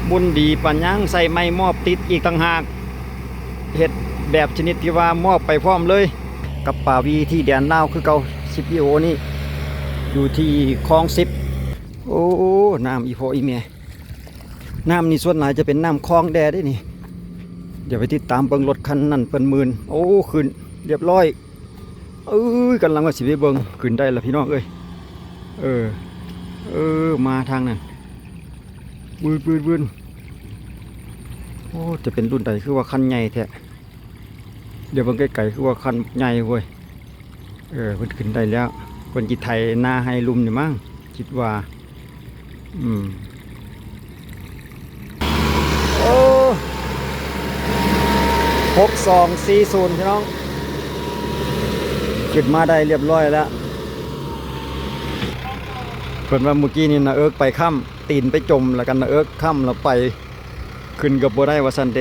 ບຸນດີປານຫຍັງ ໃສ່ໄມ້ມອບຕິດອີກຕ່າງຫາກ ເຮັດແບບຊະນິດທີ່ວ່າມອບໄປພ້ອມເລີຍ ກັບປາວີທີ່ແດນລາວຄືເກົ່າ. ຄລິບວິດີໂອນີ້ຢູ່ທີ່ຄອງສິບ. ໂອ້ ນ້ຳອີ່ພໍ່ອີ່ແມ່ ນ້ຳນີ້ສ່ວນຫຼາຍຈະເປັນນ້ຳຄອງແດ່ເດ້ນີ້. ດຽວໄປຕິດຕາມເບິ່ງລົດຄັນນັ້ນເພິ່ນມື່ນ. ໂອ້ ຂຶ້ນລຽບຮ້ອຍ. ເອີຍ ກຳລັງວ່າຊິໄປເບິ່ງ ຂຶ້ນໄດ້ລະພີ່ນ້ອງເອີຍ. ເອີ ເອີ ມາທາງນັ້ນ ວືດໆໆ. ໂອ້ ຈະເປັນລຸ້ນໃດ ຄືວ່າຄັນໃຫຍ່ແທ້. ດຽວເບິ່ງໄກໆ ຄືວ່າຄັນໃຫຍ່ເວີຍ. ເອີ ເພິ່ນຂຶ້ນໄດ້ແລ້ວ ເພິ່ນຊິໄຖນາໄຮ່ລຸ່ມນີ້ມັ້ງ ຄິດວ່າ. ອືມ ໂອ້ ຫົກສອງສີ່ສູນ ພີ່ນ້ອງ ຂຶ້ນມາໄດ້ລຽບຮ້ອຍແລ້ວ. ເພິ່ນວ່າມື້ກີ້ນີ້ນາເອິກໄປຄ້ຳ ຕີນໄປຈົມ ແລ້ວກໍນາເອິກຄ້ຳ ແລ້ວໄປ ຂຶ້ນກໍບໍ່ໄດ້ວ່າຊັ້ນເດ.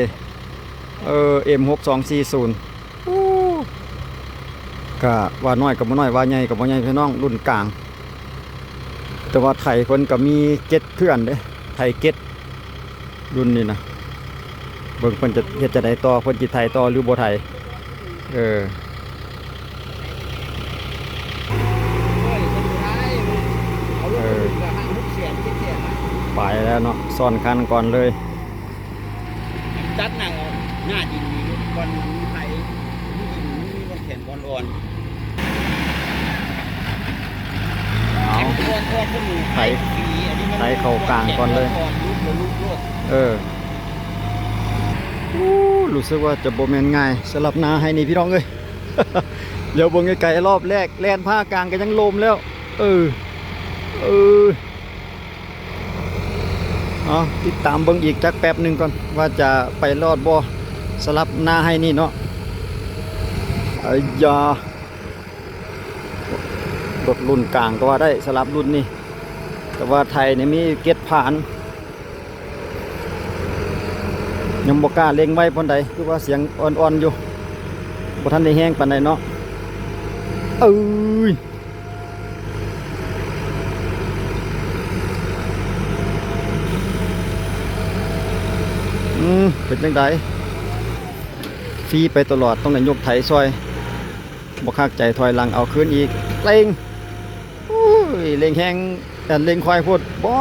ເອີ ເອັມຫົກສອງສີ່ສູນ ໂອ້ ກະວ່ານ້ອຍກໍບໍ່ນ້ອຍ ວ່າໃຫຍ່ກໍບໍ່ໃຫຍ່ ພີ່ນ້ອງ ລຸ້ນກາງ. ແຕ່ວ່າໄຖເພິ່ນກໍມີເຈັດຄືກັນເດ້ ໄຖເຈັດ ລຸ້ນນີ້ນະ. ເບິ່ງເພິ່ນຈະເຮັດຈັ່ງໃດຕໍ່ ເພິ່ນຊິໄຖຕໍ່ຫຼືບໍ່ໄຖ. ເອີ ເອີ ໄປແລ້ວເນາະ ຊ້ອນຄັນກ່ອນເລີຍ. ຕັດໜ້າອອກ ໜ້າດິນນີ້ ບ່ອນມີໄຜ ມີດິນ ມີບ່ອນແຂນ ບ່ອນອ່ອນ. ເອົາ ໄຖ ໄຖເຂົ້າກາງກ່ອນເລີຍ. ເອີ ໂອ້ ຮູ້ສຶກວ່າຈະບໍ່ແມ່ນງ່າຍ ສຳລັບນາໄຮ່ນີ້ ພີ່ນ້ອງເອີຍ. ດຽວເບິ່ງໄກໆ ລອບແລກ ແລ່ນຜ່າກາງກໍຍັງລົ້ມແລ້ວ. ເອີ ເອີ ເອົາ ຕິດຕາມເບິ່ງອີກຈັກແປັບໜຶ່ງກ່ອນ ວ່າຈະໄປລອດບໍ່ ສຳລັບນາໄຮ່ນີ້ເນາະ. ໄອ້ຢາ ລົດລຸ້ນກາງກໍວ່າໄດ້ ສຳລັບລຸ້ນນີ້ ແຕ່ວ່າໄຖນີ້ມີເຈັດຜານ ຍັງບໍ່ກ້າເລັ່ງໄວປານໃດ ຄືວ່າສຽງອ່ອນໆຢູ່ ບໍ່ທັນໄດ້ແຮງປານໃດເນາະ. ເອີຍ ອືມ ເປັນຈັ່ງໃດ? ຟຣີໄປຕະຫຼອດ ຕ້ອງໄດ້ຍົກໄຖຊ່ອຍ. ບໍ່ຄັກໃຈ ຖອຍຫຼັງເອົາຄືນອີກ. ເລັ່ງ ໂອ້ຍ ເລັ່ງແຮງ ອັນ ເລັ່ງຄວາຍໂພດບໍ? ໂອ້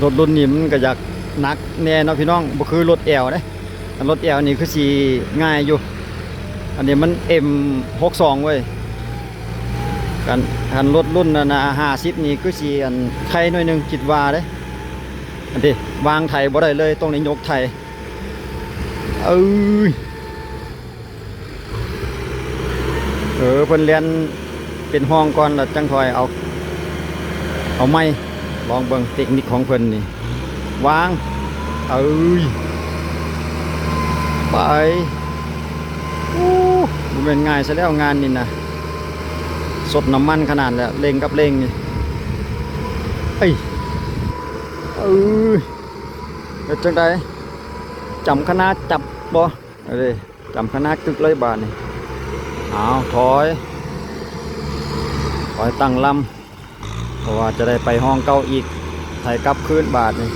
ລົດລຸ້ນນີ້ມັນກະຢາກໜັກແດ່ເນາະພີ່ນ້ອງ ບໍ່ຄືລົດແອວເດ້. ຄັນລົດແອວນີ້ຄືຊິງ່າຍຢູ່ ອັນນີ້ມັນເອັມຫົກສອງເວີຍ. ຄັນ ຄັນລົດລຸ້ນອັນຫ້າສິບນີ້ຄືຊິອັນໄຄໜ້ອຍໜຶ່ງ ຄິດວ່າເດ້. ອັນນີ້ວາງໄຖບໍ່ໄດ້ເລີຍ ຕ້ອງໄດ້ຍົກໄຖ. ເອີຍ ເອີ ເພິ່ນແລ່ນເປັນຮ່ອງກ່ອນ ແລ້ວຈັ່ງຄ່ອຍເອົາ ເອົາໃໝ່. ລອງເບິ່ງເຕັກນິກຂອງເພິ່ນນີ້ ວາງ ເອີຍ ໄປ. ໂອ້ ບໍ່ແມ່ນງ່າຍຊະແລ້ວງານນີ້ນະ ສົດນ້ຳມັນຂະໜາດແຫຼະ ເລັ່ງກັບເລັ່ງນີ້. ເອີຍ ເອີຍ ເຮັດຈັ່ງໃດ? ຈຳຄະນາຈັບບໍ່? ເອົາເດ້ ຈຳຄະນາກຶກເລີຍບາດນີ້. ເອົາ ຖອຍ ຖອຍຕັ້ງລຳ ເພາະວ່າຈະໄດ້ໄປຮ່ອງເກົ່າອີກ. ໄຖກັບຄືນບາດນີ້.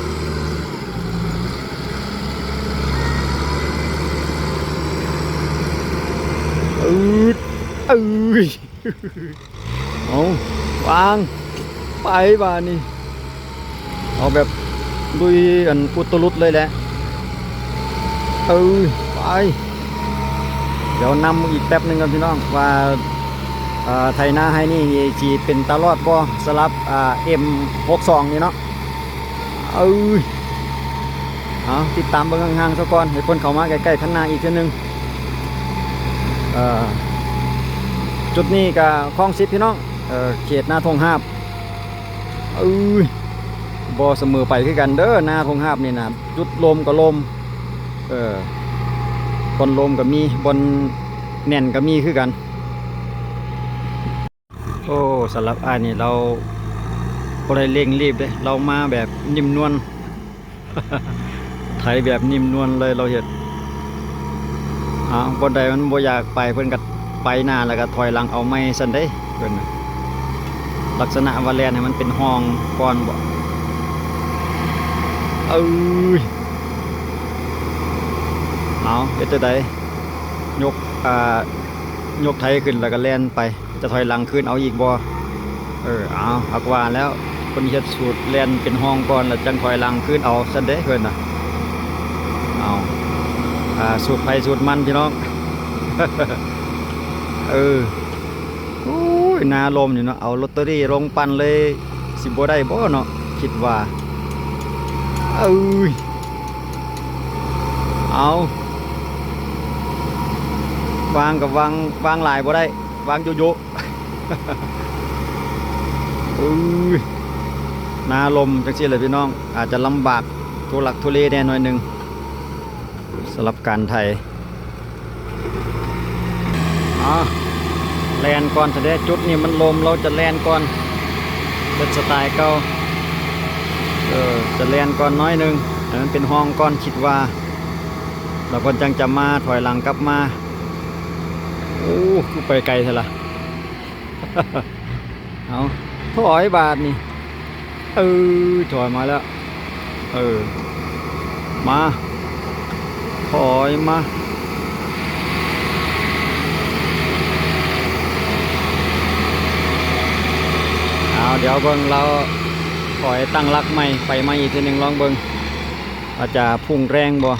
ອືດ ເອີຍ. ເອົາ ວາງ ໄປບາດນີ້ ເອົາແບບລຸຍອັນອຸດຕະລຸດເລີຍແຫຼະ. ເອີ ໄປ. ດຽວນຳອີກແປັບໜຶ່ງກ່ອນພີ່ນ້ອງ ວ່າ ເອີ ໄຖນາໄຮ່ນີ້ຊິເປັນຕາລອດບໍ່ ສຳລັບ ເອັມຫົກສອງນີ້ເນາະ. ເອີຍ ເອົາ ຕິດຕາມເບິ່ງຫ່າງໆຊະກ່ອນ ໃຫ້ເພິ່ນເຂົ້າມາໃກ້ໆຄັນນາອີກເທື່ອໜຶ່ງ. ເອີ ຈຸດນີ້ກະຄອງສິບພີ່ນ້ອງ ເອີ ເຂດນາທົ່ງຫາບ. ເອີຍ ບໍ່ສະເໝີໄປຄືກັນເດີ ນາທົ່ງຫາບນີ້ນະ ຈຸດລົມກໍລົມ ເອີ ບ່ອນລົມກໍມີ ບ່ອນແໜ້ນກໍມີຄືກັນ. ໂອ້ ສຳລັບອ້າຍນີ້ລາວບໍ່ໄດ້ເລັ່ງລີບເດ້ ລາວມາແບບນິ້ມນວນ ໄຖແບບນິ້ມນວນເລີຍລາວເຮັດ. ເອົາ ບ່ອນໃດມັນບໍ່ຢາກໄປ ເພິ່ນກໍ ໄປໜ້າແລ້ວກໍຖອຍຫຼັງເອົາໃໝ່ຊັ້ນເດ້ ເພິ່ນນະ ລັກສະນະວ່າແລ່ນໃຫ້ມັນເປັນຮ່ອງກ່ອນບໍ. ເອີຍ ເອົາ ເຮັດຈັ່ງໃດ? ຍົກ ອ່າ ຍົກໄຖຂຶ້ນແລ້ວກໍແລ່ນໄປ. ຈະຖອຍຫຼັງຄືນເອົາອີກບໍ່? ເອີ ເອົາ ຫາກວ່າແລ້ວ ເພິ່ນເຮັດສູດແລ່ນເປັນຮ່ອງກ່ອນ ແລ້ວຈັ່ງຖອຍຫຼັງຄືນເອົາຊັ້ນເດ້ເພິ່ນນະ. ເອົາ ອ່າ ສູດໃຜສູດມັນພີ່ນ້ອງ. ເອີ ໂອ້ຍ ນາລົມນີ້ເນາະ ເອົາລົດເຕີຣີລົງປັ່ນເລີຍ ຊິບໍ່ໄດ້ບໍ່ເນາະ ຄິດວ່າ. ເອີຍ ເອົາ ວາງກໍວາງ ວາງຫຼາຍບໍ່ໄດ້ ວາງໂຢໂຢ. ເອີຍ ນາລົມຈັ່ງຊີ້ແຫຼະພີ່ນ້ອງ ອາດຈະລຳບາກທຸລັກທຸເລແດ່ໜ້ອຍໜຶ່ງ ສຳລັບການໄຖ. ເອົາ ແລ່ນກ່ອນຊະເດ້ ຈຸດນີ້ມັນລົມ ເຮົາຈະແລ່ນກ່ອນ ເປັນສະໄຕເກົ່າ. ເອີ ຈະແລ່ນກ່ອນໜ້ອຍໜຶ່ງ ໃຫ້ມັນເປັນຮ່ອງກ່ອນ ຄິດວ່າ ແລ້ວເພິ່ນຈັ່ງຈະມາ ຖອຍຫຼັງກັບມາ. ໂອ້ ຄືໄປໄກແທ້ລະ. ເອົາ ຖອຍບາດນີ້ ເອີ ຖອຍມາແລ້ວ ເອີ ມາ ຖອຍມາ. ເອົາ ດຽວເບິ່ງລາວຖອຍຕັ້ງຫຼັກໃໝ່ ໄປໃໝ່ອີກເທື່ອໜຶ່ງ ລອງເບິ່ງວ່າຈະພຸ່ງແຮງບໍ່.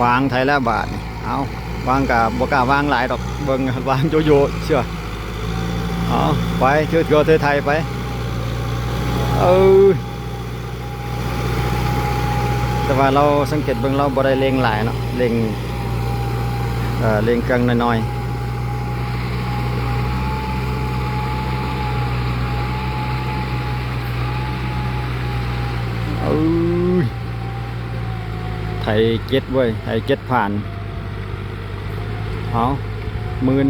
ວາງໄຖແລ້ວບາດນີ້ ເອົາ ວາງກະບໍ່ກ້າວາງຫຼາຍດອກ ເບິ່ງວາງໂຢໂຢເຊື່ອ. ເອົາ ໄປ ເທື່ອໆ ໄຖໄປ ເອີ ແຕ່ວ່າລາວສັງເກດເບິ່ງ ລາວບໍ່ໄດ້ເລັ່ງຫຼາຍເນາະ ເລັ່ງ ເອີ ເລັ່ງເຄື່ອງນ້ອຍໆ. ເອີຍ ໄຖເຈັດເວີ້ຍ ໄຖເຈັດຜ່ານ. ເອົາ ໝື່ນ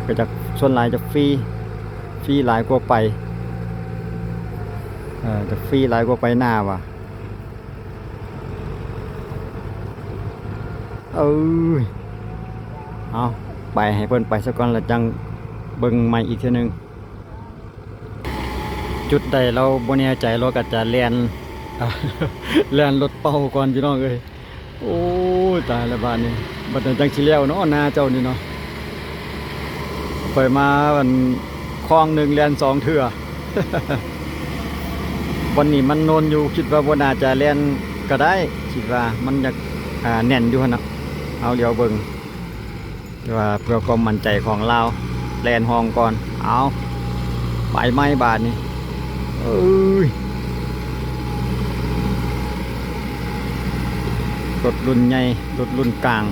ກໍຈະ ສ່ວນຫຼາຍຈະຟຣີ ຟຣີຫຼາຍກວ່າໄປ ເອີ ຈະຟຣີຫຼາຍກວ່າໄປນາວ່າ. ເອີຍ ເອົາ ໄປໃຫ້ເພິ່ນໄປສາກ່ອນ ແລ້ວຈັ່ງເບິ່ງໃໝ່ອີກເທື່ອໜຶ່ງ. ຈຸດໃດລາວບໍ່ແນ່ໃຈ ລາວກໍຈະແລ່ນ ແລ່ນລົດເປົ່າກ່ອນພີ່ນ້ອງເອີຍ. ໂອ້ຍ ຕາຍແລ້ວບາດນີ້ ບັດນັ້ນຈັ່ງຊິແລ້ວເນາະ ນາເຈົ້ານີ້ເນາະ. ໄປມາ ອັນ ຄອງໜຶ່ງແລ່ນສອງເທື່ອ. ບ່ອນນີ້ມັນໂນນຢູ່ ຄິດວ່າບໍ່ໜ້າຈະແລ່ນກໍໄດ້ ຄິດວ່າມັນຢາກ ອ່າ ແໜ້ນຢູ່ຫັ້ນນະ. ເອົາ ດຽວເບິ່ງ ແຕ່ວ່າເພື່ອຄວາມໝັ້ນໃຈຂອງລາວ ແລ່ນຮ່ອງກ່ອນ. ເອົາ ໄປໃໝ່ບາດນີ້ ເອີຍ ລົດລຸ້ນໃຫຍ່ ລົດລຸ້ນກາງ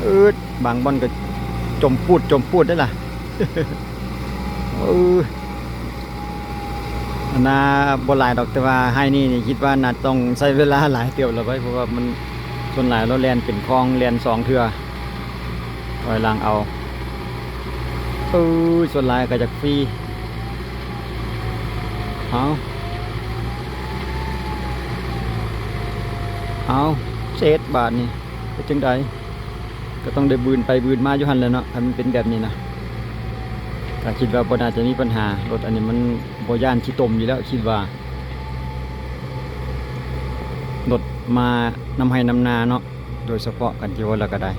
ເອີ ບາງບ່ອນກໍຈົມປູດ ຈົມປູດໄດ້ລະ. ເອີ ໜ້າບໍ່ຫຼາຍດອກ ແຕ່ວ່າໄຮ່ນີ້ນີ້ ຄິດວ່າໜ້າຕ້ອງໃຊ້ເວລາຫຼາຍເຕີບລະໄວ ເພາະວ່າມັນ ສ່ວນຫຼາຍລາວແລ່ນເປັນຄອງ ແລ່ນສອງເທື່ອ ຖອຍຫຼັງເອົາ. ເອີ ສ່ວນຫຼາຍກໍຢາກຟຣີ. ເອົາ ເອົາ ເຊັດບາດນີ້ ເຮັດຈັ່ງໃດ? ກໍຕ້ອງໄດ້ບືນໄປບືນມາຢູ່ຫັ້ນແຫຼະເນາະ ຄັນມັນເປັນແບບນີ້ນະ. ກໍຄິດວ່າບໍ່ໜ້າຈະມີບັນຫາ ລົດອັນນີ້ມັນບໍ່ຢ້ານຂີ້ຕົມຢູ່ແລ້ວ ຄິດວ່າ ລົດມານຳໄຮ່ນຳນາເນາະ ໂດຍສະເພາະກັນທີ່ວ່າແລ້ວກໍໄດ້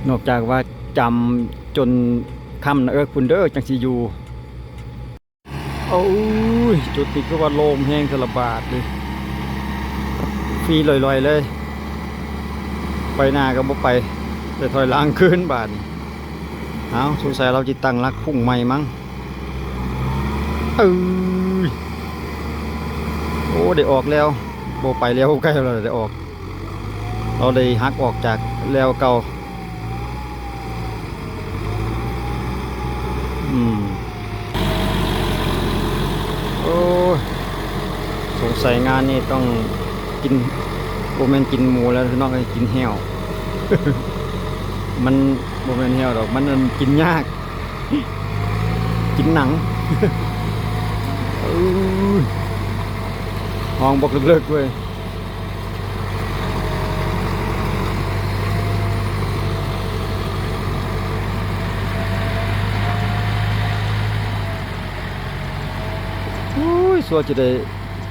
ນອກຈາກວ່າຈຳຈົນຄ່ຳນະເອີກພຸ້ນເດີ ຈັ່ງຊິຢູ່. ໂອ້ຍ ຈຸດນີ້ຄືວ່າໂລ່ງແຮງແທ້ລະບາດນີ້ ຟຣີລອຍໆເລີຍ ໄປໜ້າກໍບໍ່ໄປ ແຕ່ຖອຍຫຼັງຄືນບາດນີ້. ເອົາ ສົງໄສລາວຊິຕັ້ງຫຼັກພຸ້ງໃໝ່ມັ້ງ. ເອີຍ ໂອ້ ໄດ້ອອກແລ້ວ ບໍ່ໄປແລ້ວ ໃກ້ແລ້ວ ໄດ້ອອກ ລາວໄດ້ຫັກອອກຈາກແລ້ວເກົ່າ. ອືມ ໂອ້ຍ ສົງໄສງານນີ້ຕ້ອງກິນ ບໍ່ແມ່ນກິນໝູແລ້ວພີ່ນ້ອງເອີຍ ກິນແຫ້ວ. ມັນບໍ່ແມ່ນແຫ້ວດອກ ມັນ ອັນ ກິນຍາກ ກິນໜັງ. ເອີຍ ຫ້ອງບັກເລິກໆເວີຍ. ຊົ່ວຈະໄດ້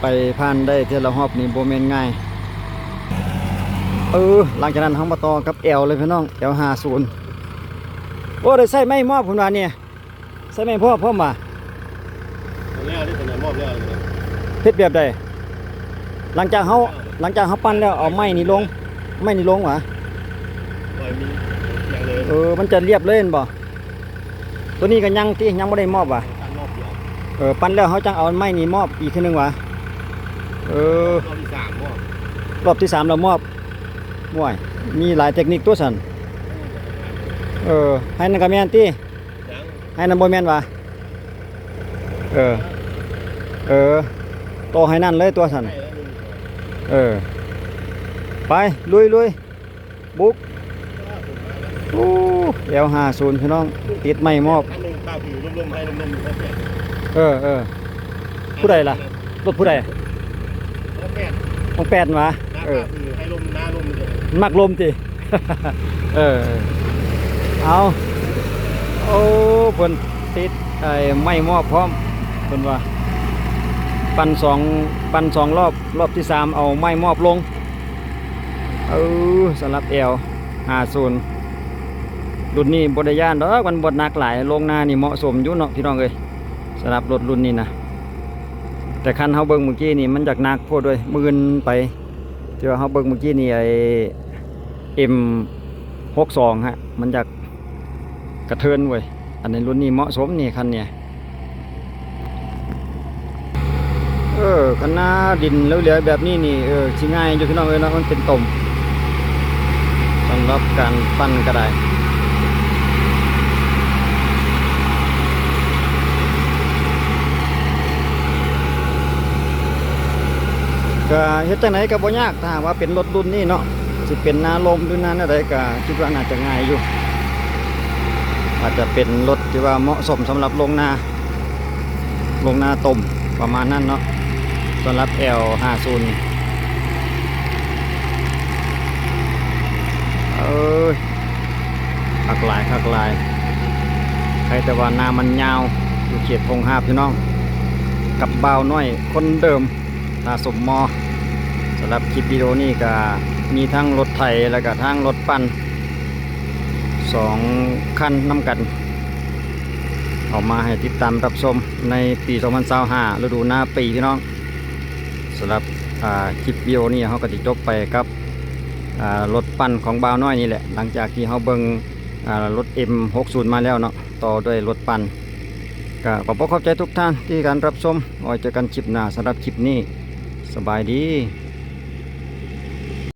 ໄປຜ່ານໄດ້ແຕ່ລະຮອບນີ້ບໍ່ແມ່ນງ່າຍ. ເອີ ຫຼັງຈາກນັ້ນເຮົາມາຕໍ່ກັບແອວເລີຍພີ່ນ້ອງ ແອວຫ້າສູນ. ໂອ້ ໄດ້ໃຊ້ໄມ້ມອບເພິ່ນວ່ານີ້ ໃຊ້ໄມ້ມອບພ້ອມວ່າ ແລ້ວເດ້ ເພິ່ນມອບແລ້ວ. ເຮັດແບບໃດ? ຫຼັງຈາກເຮົາ ຫຼັງຈາກເຮົາປັ່ນແລ້ວ ເອົາໄມ້ນີ້ລົງ ໄມ້ນີ້ລົງຫວາ? ເອີ ມັນຈະລຽບເລີຍແມ່ນບໍ່? ໂຕນີ້ກໍຍັງຕິ ຍັງບໍ່ໄດ້ມອບຫວາ? ເອີ ປັ່ນແລ້ວເຮົາຈັ່ງເອົາໄມ້ນີ້ມອບອີກເທື່ອໜຶ່ງຫວາ? ເອີ ຮອບທີສາມແລ້ວມອບ. ໂອ້ຍ ມີຫຼາຍເຕັກນິກຕົວຊັ້ນ. ເອີ ໃຫ້ນັ້ນກໍແມ່ນຕິ? ໃຫ້ນັ້ນບໍ່ແມ່ນຫວາ? ເອີ ເອີ ຕໍ່ໃຫ້ນັ້ນເລີຍຕົວຊັ້ນ. ເອີ ໄປ ລຸຍໆ ບຸກ. ໂອ້ ແອວຫ້າສູນ ພີ່ນ້ອງ ຕິດໄມ້ມອບ. ເອີ ເອີ ຜູ້ໃດລະ? ລົດຜູ້ໃດ? ຂອງແປດຫວາ? ເອີ ມັກລົມຕິ? ເອີ ເອົາ ໂອ້ ເພິ່ນຕິດໄອ້ໄມ້ມອບພ້ອມ ເພິ່ນວ່າ ປັ່ນສອງ ປັ່ນສອງລອບ ລອບທີສາມເອົາໄມ້ມອບລົງ. ເອີ ສຳລັບແອວຫ້າສູນ ລຸ້ນນີ້ບໍ່ໄດ້ຢ້ານດອກ ມັນບໍ່ໜັກຫຼາຍ. ລົງນານີ້ເໝາະສົມຢູ່ເນາະ ພີ່ນ້ອງເອີຍ ສຳລັບລົດລຸ້ນນີ້ນະ. ແຕ່ຄັນເຮົາເບິ່ງມື້ກີ້ນີ້ມັນຢາກໜັກໂພດເວີຍ ມື່ນໄປ. ທີ່ວ່າເຮົາເບິ່ງມື້ກີ້ນີ້ ໄອ້ ເອັມຫົກສອງ ຮະ ມັນຢາກກະເທີນເວີຍ. ອັນນີ້ລຸ້ນນີ້ເໝາະສົມນີ້ ຄັນນີ້. ເອີ ຄັນນາດິນເຫຼວໆແບບນີ້ນີ້ ເອີ ຊິງ່າຍຢູ່ ພີ່ນ້ອງເອີຍເນາະ ມັນເປັນຕົມ. ສຳລັບການປັ່ນກໍໄດ້ ກະເຮັດຈັ່ງໃດກໍບໍ່ຍາກ ຖ້າຫາກວ່າເປັນລົດລຸ້ນນີ້ເນາະ. ຊິເປັນນາລົມ ຫຼື ນາແນວໃດ ກະຄິດວ່າໜ້າຈະງ່າຍຢູ່ ອາດຈະເປັນລົດທີ່ວ່າເໝາະສົມສຳລັບລົງນາ ລົງນາຕົມ ປະມານນັ້ນເນາະ. ສຳລັບແອວຫ້າສູນ ເອີຍ ຄັກຫຼາຍ ຄັກຫຼາຍ. ໃຄແຕ່ວ່ານາມັນຍາວ ຢູ່ເຂດທົ່ງຫາບ ພີ່ນ້ອງ ກັບບ່າວນ້ອຍຄົນເດີມ ຕາສົມມໍ. ສຳລັບຄລິບວິດີໂອນີ້ກະມີທັງລົດໄຖ ແລ້ວກະທັງລົດປັ່ນ ສອງຄັນນຳກັນ ເອົາມາໃຫ້ຕິດຕາມຮັບຊົມໃນປີສອງພັນຊາວຫ້າ ລະດູນາປີ ພີ່ນ້ອງ. ສຳລັບ ອາ ຄລິບວິດີໂອນີ້ເຮົາກໍຊິຈົບໄປກັບ ອາ ລົດປັ່ນຂອງບ່າວນ້ອຍນີ້ແຫຼະ ຫຼັງຈາກທີ່ເຮົາເບິ່ງ ອາ ລົດເອັມຫົກສູນມາແລ້ວເນາະ ຕໍ່ດ້ວຍລົດປັ່ນ. ກໍຂອບອົກຂອບໃຈທຸກທ່ານທີ່ການຮັບຊົມ ໄວ້ເຈີກັນຄລິບໜ້າ. ສຳລັບຄລິບນີ້ ສະບາຍດີ.